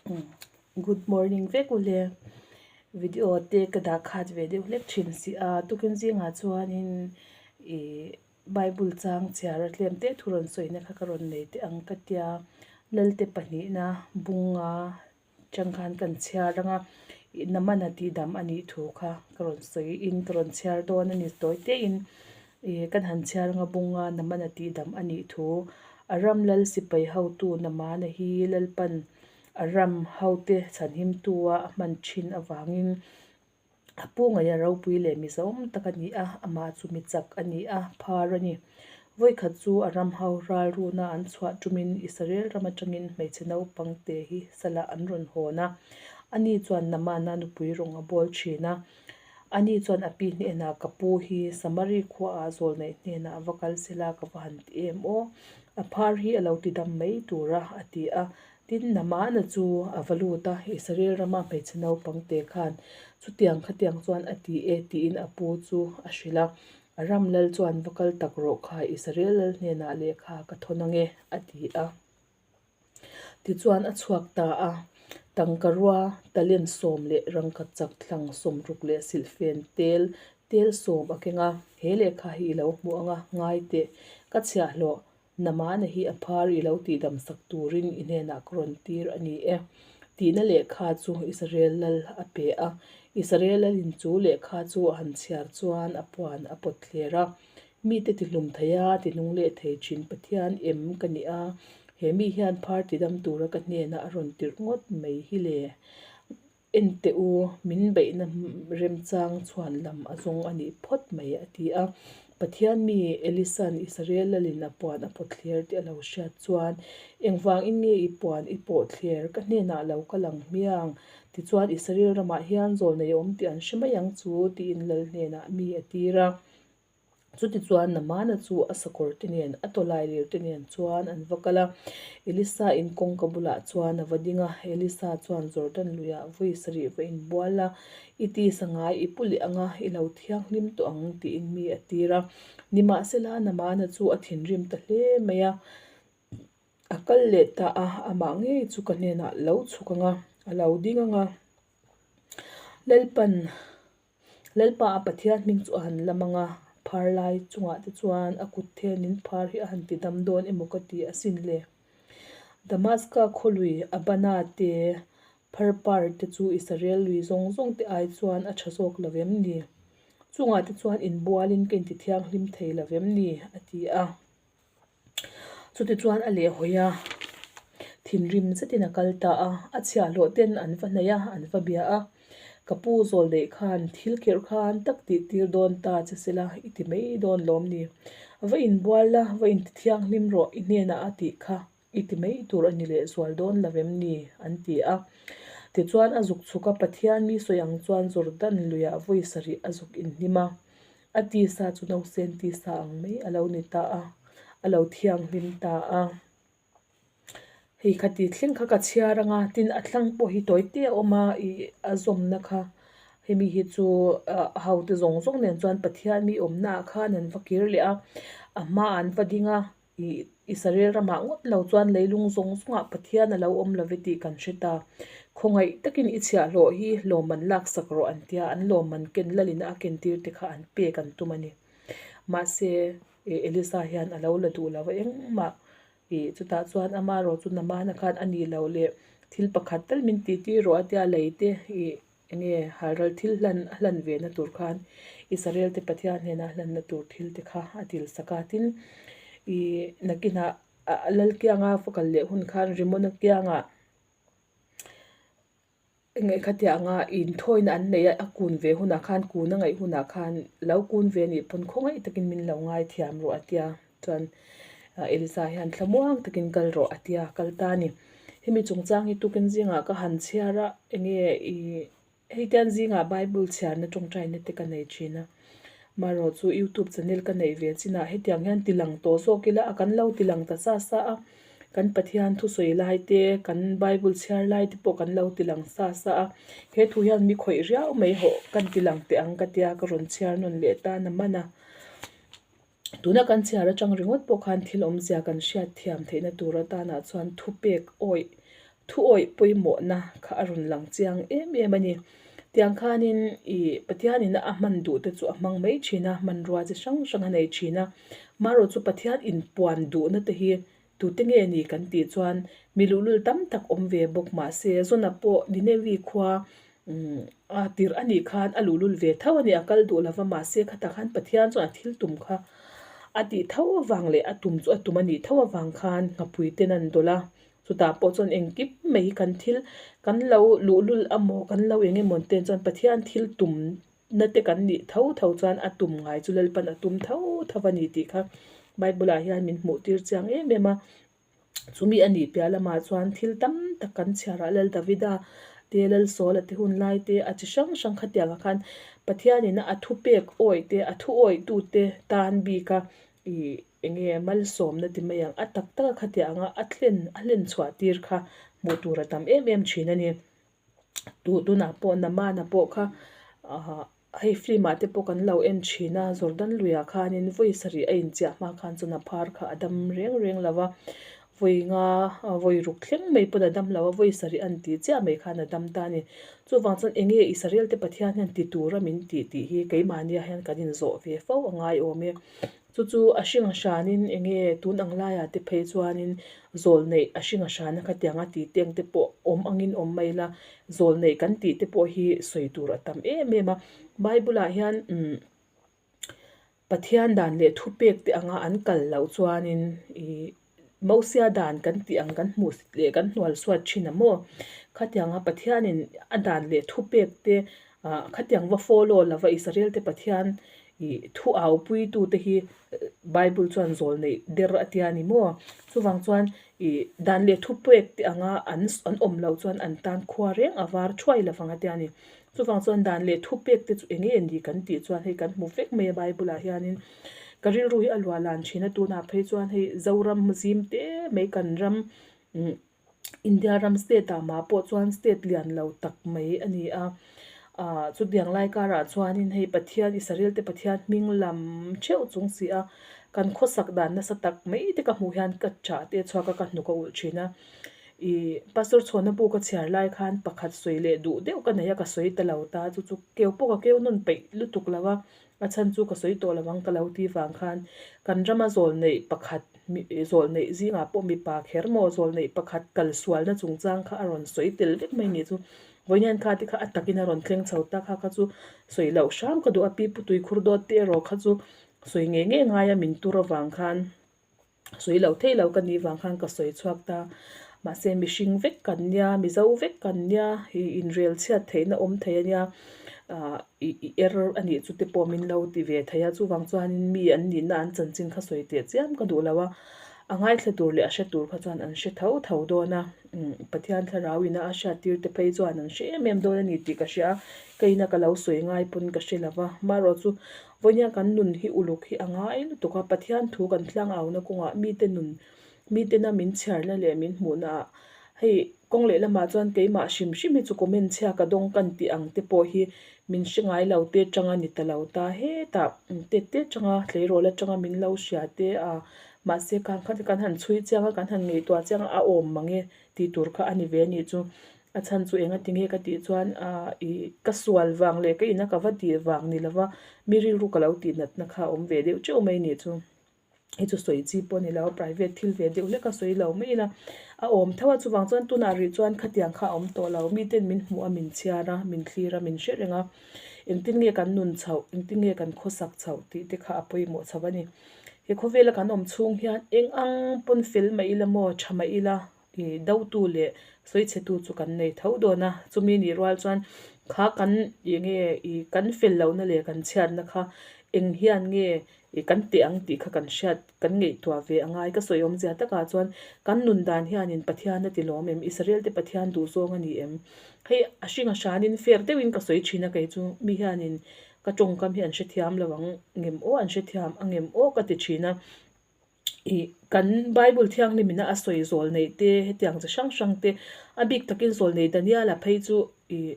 Good morning vek u le. Video te ka dah khat ve deuh hlek thin si a, tukin zingah chuanin ih Bible chang chhiar a tlem te thu rawn sawina kha ka rawn nei teh ang ka tia. Lalte pahnihna bunga Chang khan kan chhiar ang a, ih Namana tih dam a nih thu kha ka rawn sawi in ka rawn chhiar dawn a ni tawi te in ih kan han chhiar ang a bunga Namana tih dam a nih thu a ram lal sipai hotu Namana hi Lalpan a ram hote chhanhimtu a a hman thin avangin A pu ngaih a ropui leh mizawm tak a ni a, amah chu mi chak a ni a, phar a ni. Vawikhat chu a ram ho ral runa an chhuah tumin Israel ram atangin hmeichhe naupang te hi salah an rawn hawn a. Ani chuan Namana nupui rawng a bawl thin a. Ani chuan a pi hnenah ka pu hi Samari khuaah zawlneih hnenah a va kal sela ka va han ti em aw? A phar hi a lo ti dam mai tur a, a ti a. Tin, Namana chu a va lut a, Israel rama hmeichhe naupang te khan chutiang khatiang chuan a ti e tiin a pu chu a hrilh a. A ram lal chuan va kal tak rawh kha Israel lal hnenah lehkha ka thawn ange a ti a. Tichuan a chhuak ta a, tangkarua talent sawm leh rangkachak thlang sawmruk leh silhfen tel tel sawm a keng a, he lehkha hi i lo hmu anga ngai teh ka chhiahhlawh Namana hi a phar i lo tihdam sak turin i hnenah ka rawn tir a ni e. Tihna lehkha chu Israel lal a pe a. Israel lalin chu lehkha chu a han chhiar chuan a puan a pawt thler a. Mite tihlum thei a, tinung leh thei thin Pathian em ka ni a, he mi hian phar tidam tura ka hnenah a rawn tirh ngawt mai hi le. En teh u, min beihna remchang chhuan lam a zawng a nih phawt mai, a ti a. Pathian mi Elisa'n Israel lalin a puan a pawt thler tih a lo hriat chuan, Engvangin nge i puan i pawh thler? Ka hnenah lo kal ang hmiang. Tichuan Israel ramah hian zawlnei a awm tih an hre mai ang chu, tiin lal hnenah mi a tir a. Chutichuan Namana chu a sakawr te nen, a tawlai lir te nen chuan an va kal a. Elisa in kawngka bulah chuan a va ding a, Elisa chuan Jordan luiah vawi sarih va inbual la, i tisa ngai i pu leh ang a, i lo thianghlim tawh ang tiin mi a tir a. Nimahsela Namana chu a thinrim ta hle mai a, a kal leh ta a, amah ngei chu ka hnenah lo chhuk ang a, a lo ding ang a. Lalpan. Lalpa a Pathian hming chu a han lam ang a, phar lai chungah te chuan a kut thenin phar hi a han ti dam dawn emaw ka ti asin le. Damaska khawlui Abana te, Pharpar te chu Israel lui zawng zawng te ai chuan a tha zawk lo em ni? Chungah te chuan inbualin ka inti thianghlim thei lo em ni? a ti a. Chutichuan a lehhawi a, thinrim zetin a kal ta a, a chhiahhlawh ten an va hnaih a, an va bia a, Ka pu zawl neih khan thil kherh khan tak tih tir dawn ta che sela i ti mai dawn lawm ni? Va inbual la, va inti thianghlim rawh i hnenah a tih kha i ti mai tur a ni leh zual dawn lo em ni? an ti a. Tichuan a zuk chhuk a, Pathian mi sawi ang chuan Jordan luiah vawi sarih a zuk inhnim a. A tisa chu nausen tisa ang mai a lo ni ta a, a lo thianghlim ta a. Hei kha ti thleng kha ka chhiar ang a, tin a thlang pawh hi tawi te a awm a, ih a zawmna kha hemi hi chu ah a hote zawng zawng nen chuan Pathian mi awmna ah khan an va kir leh a, a hmaah an va ding a. Ih Israel ramah ngawt lo chuan leilung zawng zawngah Pathian a lo awm lo ve tih kan hre ta. Khawngaih takin i chhiahhlawh hi lawmman laksak rawh an tia, an lawmman ken lalin a ken tir te kha an pek an tum a ni. Mahse, ih Elisa hian a lo la duh lo a engmah ih chutah chuan ama erawh chu Namana khan a nih loh leh thil pakhat tal min tih tir rawh a tia lei te ih Eng nge halral thil hlan a hlan ve na tur khan Israel te Pathian hnena hlan na tur thil te kha a dil sak a, tin ih nakinah a lal kianga va kal leh hun khan Rimona kiangah eng nge khatiang anga inthawina an neih a, a kun ve hunah khan kun a ngaih hunah khan lo kun ve anih pawn khawngaih takin min lo ngaithiam rawh a tia. Chuan Elisa hian thlamuang takin kal rawh a tia kal ta a ni. Hemi chungchang hi tukin zingah ka han chhiar a, enge ih hei tian zingah Bible chhiarna tawngtaina te ka nei thin a. Marawh chu YouTube channel ka neih ve chinah hetiang hian ti lang tawh zawk ila a kan lo ti lang ta sa sa a. Kan Pathian thusawi lai te, kan Bible chhiar lai te pawh kan lo ti lang sa sa a. He thu hian mi khawih riau mai hawh kan ti lang teh ang ka tia ka rawn chhiar nawn leh tan a man a. Tuna kan chhiar atang ringawt pawh khan thil awmzia kan hriat thiam theihna tur atanah chuan thupek awih Thu awih pawimawhna kha a rawn lang chiang em em a ni. Tiang khanin ih Pathianin a hman duh te chu a hmang mai thin a, hmanrua chi hrang hrang a nei thin a. Marawh chu Pathian inpuan duhna te hi tute nge ni kan tih chuan mi luhlul tam tak awm ve bawk mahse Zona pawh Ninevi khua umm a tirh a nih khan a luhlul ve tho a ni, a kal duh lova mahse khatah khan Pathian chuan a thil tum kha a tih tho avang leh a tum chu a tum a nih tho avang khan nghapui ten an dawlh a. Chutah pawh chuan engkim mai hi kan thil kan lo luhlul amaw kan lo eng emaw te chuan Pathian thil tum na te kan nih tho tho chuan a tum ngai chu Lalpan a tum tho tho a ni tih kha Bible ah hian min hmuh tir chiang em em a. Chumi a nih piah lamah chuan thil tam tak kan chhiar a Lal Davida te Lal Sawla te hun lai te a chi hrang hrang khatiang ah khan Pathian in a thupek awih te a thu awih tu te tan bik a ih Enge malsawmna ti mai ang, a tak taka khatiang anga a thlen a hlen chhuah tir kha hmuh tur a tam em em thin a ni. Tuh tunah pawh Namana pawh kha ahh hei film ah te pawh kan lo en thin a, Jordan luiah khanin vawi sarih a inchiah hma khan chuan a phar kha a dam reng reng lo va, vawi nga vawi ruk thleng mai pawn a dam lo a, vawi sarih a ni tih chiah mai khan a dam ta a ni. Chuvang chuan enge Israel te Pathian hian ti tura min tih tih hi keimahniah hian kan inzawh ve fo a ngai awm e. Chu chu a hring a hranin eng nge tun ang laiah te phei chuanin zawl neih a hring a hrana khatiang a tih teng te pawh awm angin awm mai la, zawl neih kan tih te pawh hi sawi tur a tam em em a. Bible ah hian umm Pathian dan leh thupek te anga an kal loh chuanin ih Mosia dan kan tih ang kan hmuh leh kan hnual suat thin a maw? Khatianga Pathianin a dan leh thupek te ah khatiang va follow lova Israel te Pathian ih thu au puitu te hi Bible chuan zawl neih der a tia ni maw? Chuvang chuan ih dan leh thupek te anga an an awm loh chuan an tan khua reng a var thuai lovang a tia ni. Chuvang chuan dan leh thupek te chu eng nge ni kan tih chuan hei kan hmu vek mai a Bible ah hianin ka rilru hi a luah lan thin a tunah phei chuan hei Zoram zim te mai kan ram umm India ram state ah mah pawh chuan state lian lo tak mai a ni a ah chutiang lai karah chuanin hei Pathian Israel te Pathian hming lam theuh chung si a kan khawsak dan nasa tak mai te ka hmuh hian ka chah te chhuak a ka hnuk a ulh thin a. Ih Pastor Chhuana bu ka chhiar lai khan pakhat sawi leh duh deuh ka nei a, ka sawi ta lo ta, chu chu keu pawh ka keu nawn peih lutuk lo a, a chhan chu ka sawi tawh lo ang ka lo ti vang khan kan rama zawl neih pakhat zawl neih zingah pawh mipa kher maw zawl neih pakhat kal sualna chungchang kha a rawn sawi tel vek mai ni chu vawiin kha te kha a takin a rawn thleng chho ta kha kha chu sawi loh hram ka duh a, pi pu tuikhur dawt te erawh kha chu sawi ngei ngei ngai a min tur avang khan. Sawi lo thei lo ka nih vang khan ka sawi chhuak ta. Mahse mihring vek kan nia, Mizo vek kan nia, ih inrel chhiat theihna awm thei a nia, ah ih ih er a nih chu te pawh min lo ti ve thei a. Chuvang chuanin mi an nihna an chanchin kha sawi teh chiam ka duh lo a, a ngaithla tur leh a hre tur kha chuan an hre tho tho dawn a. Umm Pathian thlarau ina a hriat tir te phei chuan an hre em em dawn a ni tih ka hria a, ka ina ka lo sawi ngai pawn ka hre lo va. Marawh chu Vawinia kan nun hi uluk hi a ngai lutuk a, Pathian thu kan tlang auna kawngah mite nun, mitena min chhiarna leh min hmuhna ah hei kawng leh lamah chuan keimah hrim hrim hi chu comment chhia ka dawng kan tih ang te pawh hi min hre ngai lo te tanga ni ta lo ta hetah tet te tanga tleirawl atanga min lo hria te a mahse kang kha kan han chhui chiang a kan han ngaihtuah chiang a a awm mang e tih tur kha a ni ve a nih chu. A chhan chu eng a ti nge ka tih chuan ah ih ka sual vang leh ka ina ka va tih vang ni lova mi rilru ka lo tih natna kha a awm ve deuh teuh mai nih chu. Hei chu sawi chi pawh a ni lo a private thil ve deuh hlek a sawi lo mai ila a awm tho a chuvang chuan tunah rih chuan khatiang kha a awm tawh lo miten min hmuh a min chhiar a min thlir a min hre reng a engtin nge kan nun chhoh engtin nge kan khawsak chhoh tih te kha a pawimawh chho a ni. He khawvela kan awm chhung hian eng ang pawn fel mah ila maw tha mah ila I dotu leh sawichhetu chu kan nei tho dawn a, chumi nih rual chuan kha kan eng nge i kan fel lohna leh kan chhiatna kha eng hian nge i kan teh ang tih kha kan hriat kan ngaihtuah ve a ngai. Ka sawi awmzia takah chuan kan nun dan hianin Pathian a ti lawm em? Israel te Pathian duh zawng a ni em? Hei a hring a hranin fair deuhin ka sawi thin a kei chu mi hianin ka tawngkam hi an hrethiam lo ang ngem aw an hrethiam ang ngem aw ka ti thin a. Ih kan Bible thianghlim ina a sawi zawl neih te hetiang chi hrang hrang te a bik takin zawl nei Daniel-a phei chu ih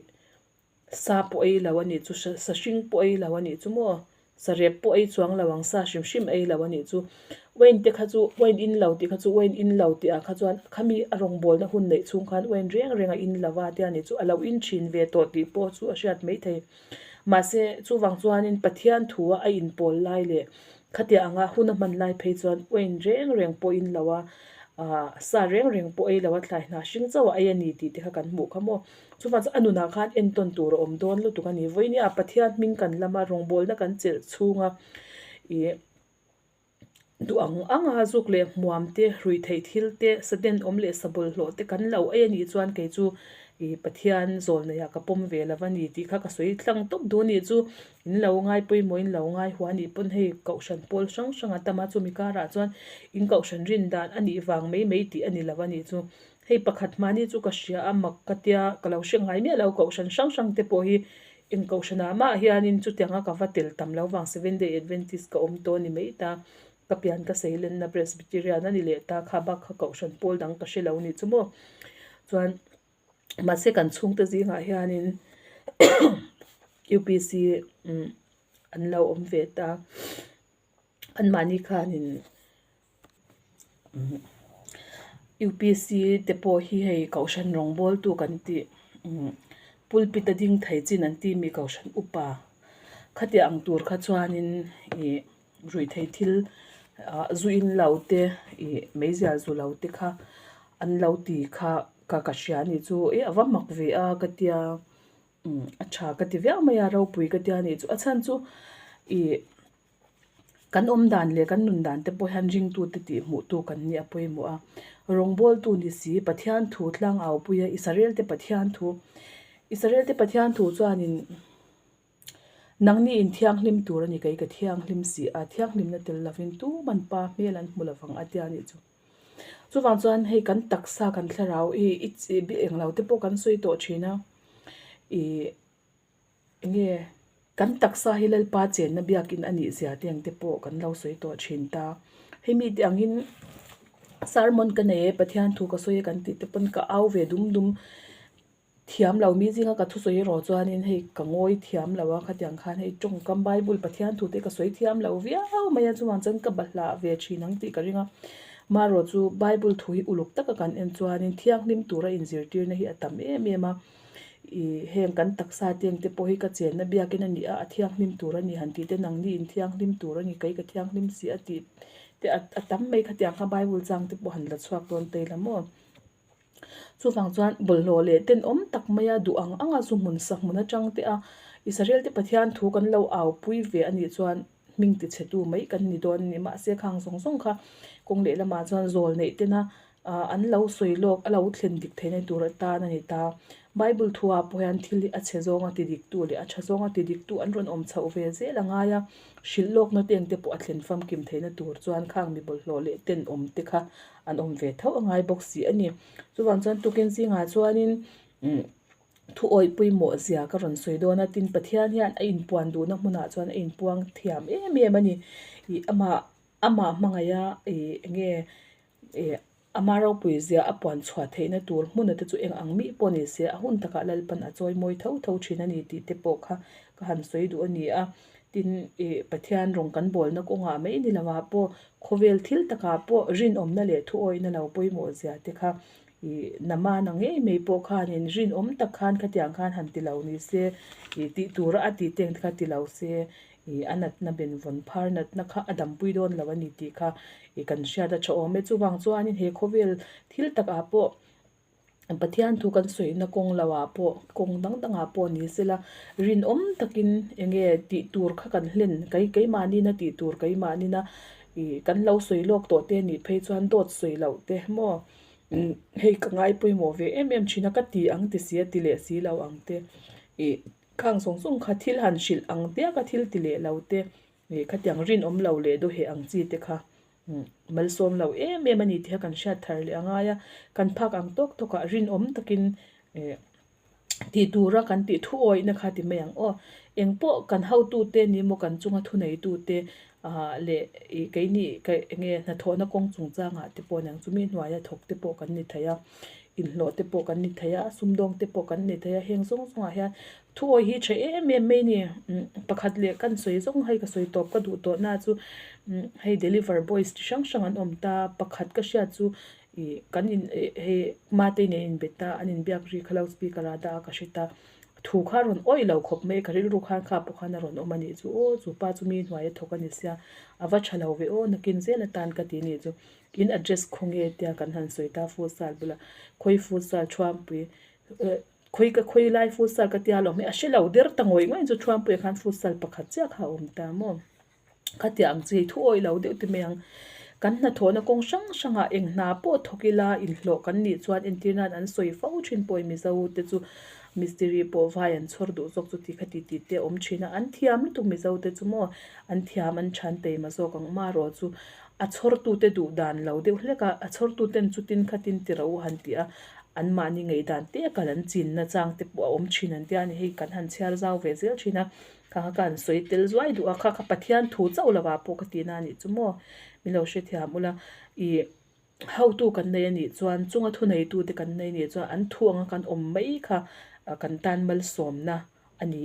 sa pawh ei lo a nih chu sa hring pawh ei lo a nih chu maw. Sarep pawh ei chuang lo ang sa hrim hrim ei lo a nih chu. Wine te kha chu wine in lo tih kha chu wine in lo tih ah kha chuan khami a rawngbawlna hun neih chhung khan wine reng reng a in lo va tia nih chu a lo in thin ve tawh tih pawh chu a hriat maithei. Mahse chuvang chuanin Pathian thu a a inpawl lai leh khatiang anga hun a hman lai phei chuan wine reng reng pawh in lo a, ah sa reng reng pawh ei lo a thlai hna hring chauh a ei a ni tih te kha kan hmuh kha maw. Chuvang chuan a nunah khan entawn tur a awm dawn lutuk a ni. Vawinia Pathian hming kan lama rawngbawlna kan chelh chhunga ih duh ang anga zuk leh hmuam te, ruihtheih thil te, saden awm leh sa bawlhhlawh te kan lo ei a nih chuan kei chu ih Pathian zawl neihah ka pawm ve lo a ni tih kha ka sawi tlang tawp duh a nih chu. In lo ngai pawimawh in lo ngai huah a nih pawn hei kohhran pawl hrang hrang a tam a, chumi karah chuan in kohhran rin dan a nih vang mai mai tih a ni lo a nih chu. Hei pakhat mahni chu ka hria a, mak ka tia ka lo hre ngai miah lo, kohhran hrang hrang te pawh hi eng kohhran ah mah hianin chutianga ka va tel tam lo vang Seven Day Adventist ka awm tawh a ni mai ta, ka pian ka seilenna Presbyterian a ni leh ta kha bak kha kohhran pawl dang ka hre lo ni chu maw. Chuan mahse kan chhungte zingah hianin UPC an lo awm ve ta, anmahni khanin UPC te pawh hi hei kohhran rawngbawltu kan tih pulpit a ding thei chin an tih mi kohhran upa khatiang ang tur kha chuanin ih ruihtheih thil ah zu in lo te ih meizial zu lo te kha an lo ti kha ka ka hria a nih chu e a va mak ve a ka tia a tha ka ti viau mai a ropui ka tia a nih chu a chhan chu ih. Kan awm dan leh kan nun dan te pawh hian ringtute tih hmuh tu kan nih a pawimawh a. Rawngbawltu ni si Pathian thu tlang au pui a, Israel te Pathian thu, Israel te Pathian thu chuanin nangni in thianghlim tur a ni kei ka thianghlim si a, thianghlimna tel lovin tuman pa hmel an hmu lovang a tia nih chu. Chuvang chuan hei kan taksa kan thlarau hi i chi englo te pawh kan sawi tawh thin a, ih. Enge kan taksa hi Lalpa chenna biakin a nih zia te ang te pawh kan lo sawi tawh thin ta. Hei mi te angin sermon ka nei e Pathian thu ka sawi e kan tih te pawn ka au ve dum dum thiam lo mi zinga ka thusawi erawh chuanin hei ka ngawi thiam lo a khatiang khan hei tawngkam bible Pathian thu te ka sawi thiam lo viau mai a chuvang chuan ka bahlah ve thin ang tih ka ring a. Marawh chu bible thu hi uluk taka kan en chuanin thianghlim tura inzirtirna hi a tam em em a. Ih heng kan taksa te ang te pawh hi ka chenna biakin a ni a, a thianghlim tur a ni han tih te nangni in thianghlim tur a ni kei ka thianghlim si a tih te a tam mai khatiang kha bible chang te pawh han la chhuak dawn ta ila maw. Chuvang chuan bawlhhlawh leh tenawm tak maia duh ang anga zu hmun sa hmun atang te a Israel te Pathian thu kan lo au pui ve a nih chuan hming ti chhe tu mai kan ni dawn a ni mahse khang zawng zawng kha kawng lehlamah chuan zawl neih tena ah an lo sawi lawk a lo thlen dik theihna tur atan a ni ta. Bible thu ah pawh hian thil hi a chhe zawnga ti dik tu leh a tha zawnga ti dik tu an rawn awm chhoh ve zel a ngai a, hrilh lawkna te engte pawh a thlen famkim theihna tur chuan khang mi bawlhhlawh leh tenawm te kha an awm ve tho a ngai bawk si a ni. Chuvang chuan tukin zingah chuanin umm thu awih pawimawh zia ka rawn sawi dawn a, tin Pathian hian a inpuan duhna hmunah chuan a inpuang thiam em em a ni. Ih amah amah hmangaiha ih enge Ih, ama ropui zia a puan chhuah theihna tur hmuna te chu eng ang mih pawh ni se, a hun takah Lalpan a chawi mawi tho tho thin a ni tih te pawh kha ka han sawi duh a ni a. Tin, ih, Pathian rawng kan bawlna kawngah mai ni lovah pawh khawvel thil takah pawh rinawmna leh thuawihna lo pawimawh zia te kha ih, Namana ngei mai pawh khanin rinawm tak khan khatiang khan han ti lo ni se, ih, tih tura a tih te ang te kha ti lo se, Ih a natna benvawn phar natna kha a dampui dawn lo a ni tih kha ih kan hriat a tha awm e. Chuvang chuanin he khawvel thil takah pawh Pathian thu kan sawina kawng lo ah pawh kawng dang dang ah pawh ni sela rinawm takin eng nge tih tur kha kan hlen kei keimahni na tih tur keimahni na ih kan lo sawi lawk tawh te nih phei chuan dawt sawi loh te maw hei ka ngai pawimawh ve em em thin a ka ti ang ti si a ti leh si lo ang te ih. Khang zawng zawng kha thil han hrilh ang diak a thil ti leh lo te ih khatiang rinawm lo leh dawheh ang chi te kha malsawm lo em em a ni tih kha kan hriat thar leh a ngai a, kan phak ang tawk tawk ah rinawm takin ih tih tura kan tih thu awihna kha ti mai ang aw. Engpawh kan hotute ni maw kan chunga thuneitute ah leh ih keini eng nge hnathawhna kawng chungchangah te pawh niang chumi hnuaia thawk te pawh kan ni thei a. Inhlawh te pawh kan ni thei a, sumdawng te pawh kan ni thei a, heng zawng zawngah hian thuawi hi tha em em mai a ni. Pakhat leh kan sawi zawng hei ka sawi tawp ka duh tawh na chu hei deliver boys chi hrang hrang an awm ta, pakhat ka hriat chu ih kan in hei mate nen inbe ta an inbiak ri kha loudspeaker ah dah a ka hre ta. Thu kha a rawn awih lo khawp mai, ka rilru khan kha pawh khan a rawn awm a nih chu aw, chu pa chu mi hnuai a thawk a ni sia, a va tha lo ve aw, nakin zel atan ka ti nih chu. In address khawnge tia kan han sawi ta futsal bulah, khawi futsal Thuampui khawi ka khawi lai futsal ka tia lawm hi a hre lo der ta ngawih ngawih chu Thuampuiah khan futsal pakhat chiah kha a awm ta maw. Khatiang ang chi thu awih lo deuh te mai ang. Kan hnathawhna kawng hrang hrangah eng hna pawh thawk ila inhlawh kan nih chuan entir nan an sawi fo thin pawh i Mizo te chu mistiri pawh vai an chhawr duh zawk chu ti kha ti tih te a awm thin a, an thiam lutuk Mizo te chu maw an thiam an than taima zawk ang marawh chu a chhawrtute duh dan lo deuh hlek a, a chhawrtuten chutin khatin ti ro han ti a, anmahni ngaihdan te kal an chinna chang te pawh a awm thin an tia a ni hei kan han chhiar zau ve zel thin a. Kha kha ka han sawi tel zuai duh a, kha kha Pathian thu chauh lovah pawh ka tihna a nih chu maw? Min lo hrethiam ula, ih hotu kan nei a nih chuan chunga thuneitute kan nei a nih chuan an thu anga kan awm mai kha kan tan malsawmna a ni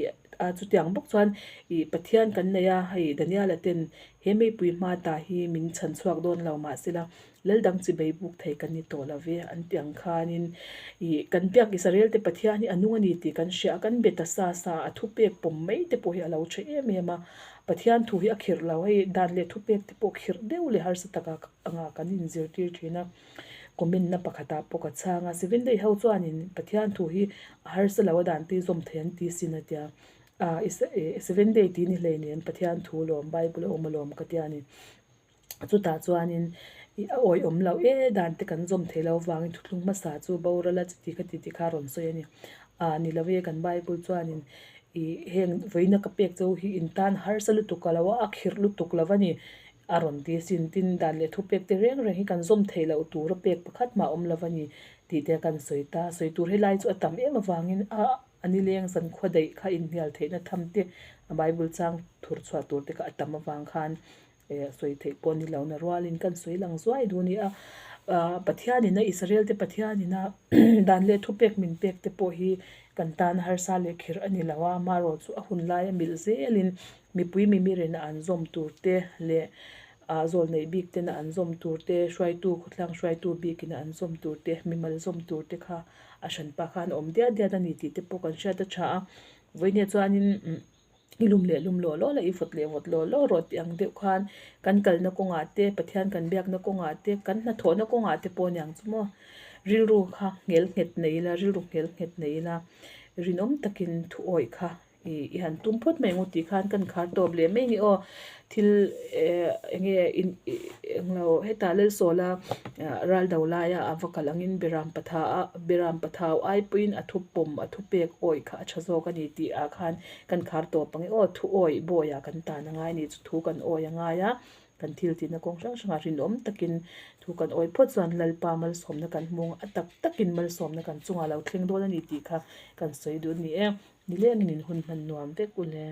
a, chutiang bawk chuan ih Pathian kan nei a, hei Daniela ten he meipui hma ta hi min chhan chhuak dawn lo mahsela Laldang chi bei buk thei kan ni tawh lo ve an ti ang khanin ih kan biak Israel te Pathian hi a nung a ni tih kan hria a, kan be ta sa sa a, thupek pawm mai te pawh hi a lo tha em em a, Pathian thu hi a khirh lo hei dan leh thupek te pawh khirh deuh leh harsa taka anga kan inzirtir thin a, comment na pakhatah pawh ka chhang a, Seven Day ho chuanin Pathian thu hi a harsa lo a dan te zawm thei an ti sin a tia, ah Seven Day tih ni hleinem Pathian thu lawm Bible a awm alawm ka tia a ni. Chutah chuanin ih a awihawm loh e dan te kan zawm thei lo vangin thuthlung hmasa chu boral a chuti kha ti ti kha a rawn sawi a ni. Ah ni lo e kan Bible chuanin ih heng vawiina ka pek chu hi in tan harsa lutuk a lo a, a khirh lutuk lo va ni a rawn ti sin. Tin dan leh thupek te reng reng hi kan zawm thei loh tur a pek pakhat mah a awm lo va ni tih te kan sawi ta. Sawi tur helai chu a tam em avangin a a nileng zankhua daih kha inhnial theihna tham te a Bible chang thur chhuah tur te kha a tam avang khan Eh sawi theih pawh ni lo na rualin kan sawi lang zuai duh a ni a, ah Pathianina Israel te Pathianina dan leh thupek min pek te pawh hi kan tan harsa leh khirh a ni lo a, amaherawh chu a hun lai a milh zelin mipui mimirin a an zawm tur te leh ah zawl neih bik tena an zawm tur te, hruaitu khawtlang hruaitu bikin a an zawm tur te, mimal zawm tur te kha a hranpa khan a awm diat diat a ni tih te pawh kan hriat a tha a, vawiin chuanin. I lum leh lum law law la, i vawt leh vawt law law rawh tih ang deuh khan kan kalna kawngah te, Pathian kan biakna kawngah te, kan hnathawhna kawngah te pawh aniang chu maw. Rilru kha nghel nghet nei ila, rilru nghel nghet nei ila, rinawm takin thu awih kha i han tum phawt mai ang u tih khan kan khar tawp leh mai nge aw. Thil eh eng nge in englo hetah Lalsawla ral do laia a va kal angin Beram patha a Beram pathau ai pawhin a thu pawm a thu pek awih kha a tha zawk a ni tih ah khan kan khar tawp ang e aw thu awih bawiah kan tan a ngai a ni chu thu kan awih a ngai a kan thil tihna kawng hrang hrangah rinawm takin thu kan awih phawt chuan Lalpa malsawmna kan hmung a tak takin malsawmna kan chungah lo thleng dawn a ni tih kha kan sawi duh a ni e nilengin in hun hman nuam vek u le.